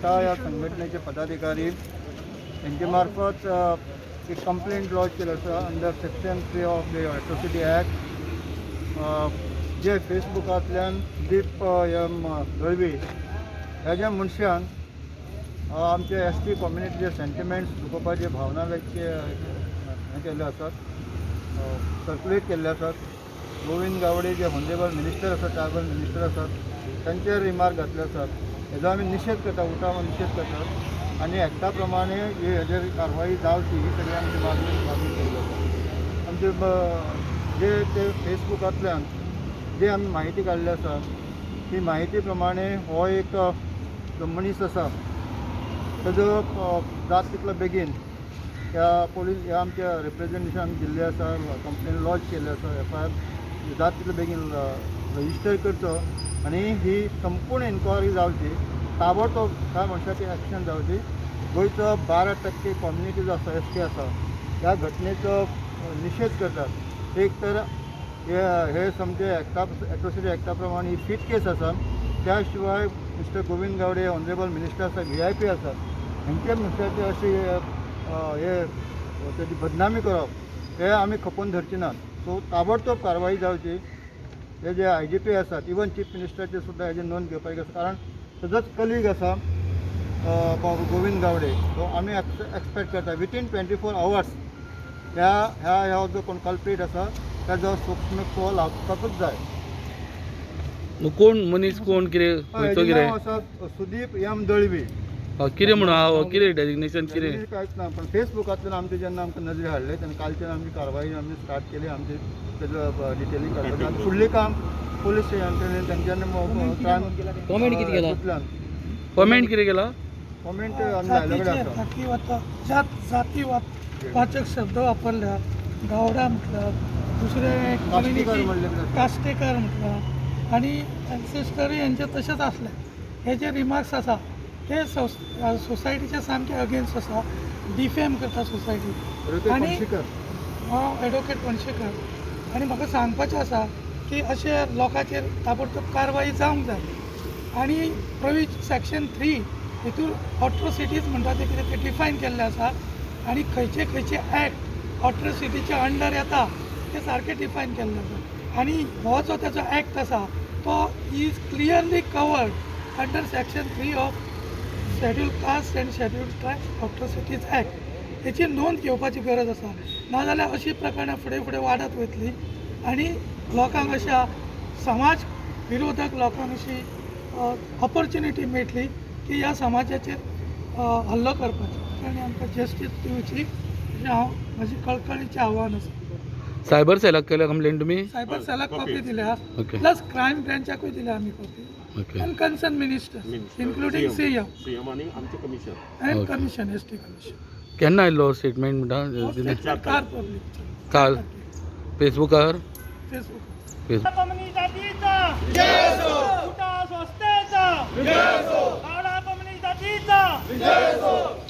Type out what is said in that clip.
एकता ह्या संघटनेचे पदाधिकारी हेंचे मार्फत एक कंप्लेंट लॉज केली आसा under section 3 of the Atrocity Act, जे फेसबुकांतल्यान दीप एम दळवी ह्या ज्या मनशान आमचे एस टी कम्युनिटीचे सेंटिमेंट्स दुखोवपाचे भावना लायक हें केल्ले आसात, सर्कुलेट केल्ले आसात. गोविंद गावडे जे ऑनरेबल मिनिस्टर आसात, ट्रायबल मिनिस्टर आसात, तांचेर रिमार्क घातले आसात. हेजो आमी निशेध करता, उठाव निशेध करतात आनी एक्टा प्रमाणे ही हेजेर कारवाई जावची ही सगळी आमची मागणी केल्ली आसा. आमचे जे ते फेसबुकांतल्यान जे आमी म्हायती काडली आसा ती म्हायती प्रमाणे हो एक जो मनीस आसा तेजो जात तितलो बेगीन ह्या पोलीस ह्या आमच्या रिप्रेजेंटेशन आमी दिल्लें आसा, कंप्लेन लॉज केल्ली आसा, एफआयआर जात तितलो बेगीन रजिस्टर करचो आनी ही संपूर्ण इन्क्वायरी जावची, ताबडतोब ह्या मनशाची एक्शन जावची. गोंयचो 12% कम्युनिटी जो आसा, एस टी आसा, ह्या घटनेचो निशेध करतात. एक तर हे सामके एक्टा एट्रोसिटी एक्टा प्रमाणे ही फीट केस आसा. त्या शिवाय mister Govind Gawade honourable minister आसा, व्हीआयपी आसा, हेंचे मनशाची अशी हे तेजी बदनामी करप हे आमी खपोवन धरचे नात. सो ताबडतोब कारवाई जावची. हे जे आयजीपी आसात, इवन चीफ मिनिस्टराचे सुद्दां हेजे नोंद घेवपाची आसा, कारण ताजोच कलीग आसा गोविंद गावडे. सो आमी एक्सपेक्ट करता विथीन 24 आवर्स ह्या ह्या ह्या जो कोण कल्प्रीट आसा ताजो सूक्ष्म तो लावपाकूच जाय. कोण मनीस कोण कितें खंयचो हेजें कितें नांव आसा सुदीप एम दळवी. कितें म्हणून आहा, कितें डेजिग्नेशन कितें? कांयच ना, पण फेसबुकांतल्यान आमचे जेन्ना आमकां नजरे हाडले तेन्ना कालच्यान आमची कारवाई आमी स्टार्ट केली. आमची तेजो डिटेलिंग काडपाक आनी फुडलें काम पोलीस स्टेशनान तेंच्यांनी क्रायम कॉमेंट कितें केला? कमेंट कितें केला? कॉमेंट आमी लायल्ले कडेन आसा. जातीवाद, जात जातीवाद वाचक शब्द वापरल्या, गावडा म्हटलं, दुसरे कास्टेकर म्हणले कडेन आसा. कास्टेकर म्हटलं आणि एन्सेस्टरूय हेंचे तशेंच आसले. हे जे रिमार्क्स आसा ते सोसायटीच्या सामके अगेन्स्ट आसा, डिफेम करता सोसायटी. ऋतिक आणि पणशीकर. हांव एडवोकेट पणशीकर आनी म्हाका सांगपाचें आसा की अशे लोकांचेर ताबडतोब कारवाई जावंक जाय आनी प्रोविज सेक्शन 3 हितूर अट्रोसिटीज म्हणटा तें कितें तें डिफायन केल्लें आसा आनी खंयचे खंयचे एक्ट अट्रोसिटीच्या अंडर येता तें सारकें डिफायन केल्लें आसा. आनी हो जो तेजो एक्ट आसा तो is clearly covered under section 3 of Schedule Caste and Schedule Tribe Atrocities Act. हेची नोंद घेवपाची गरज आसा, नाजाल्यार अशीं प्रकरणां फुडें फुडें वाडत वतलीं आनी लोकांक अशा समाज विरोधक लोकांक अशी ऑपॉर्च्युनिटी मेळटली की ह्या समाजाचेर हल्लो करपाचो. आनी आमकां जस्टीस दिवची अशें हांव म्हजी कळकळीचें आव्हान आसा. सायबर सेलाक केल्या कंप्लेन तुमी? सायबर सेलाक कॉपी दिल्या, प्लस क्रायम ब्रँचाकूय दिल्या आमी copy and concern minister including CM. CM आणि आमचे commission. And commission, ST commission. केन्ना आयलो स्टेटमेंट म्हणटा? Car public. काल फेसबुकार. फेसबुक. फेसबुक. जातीचा संस्थेचा, गावडा कम्युनिटी जातीचा.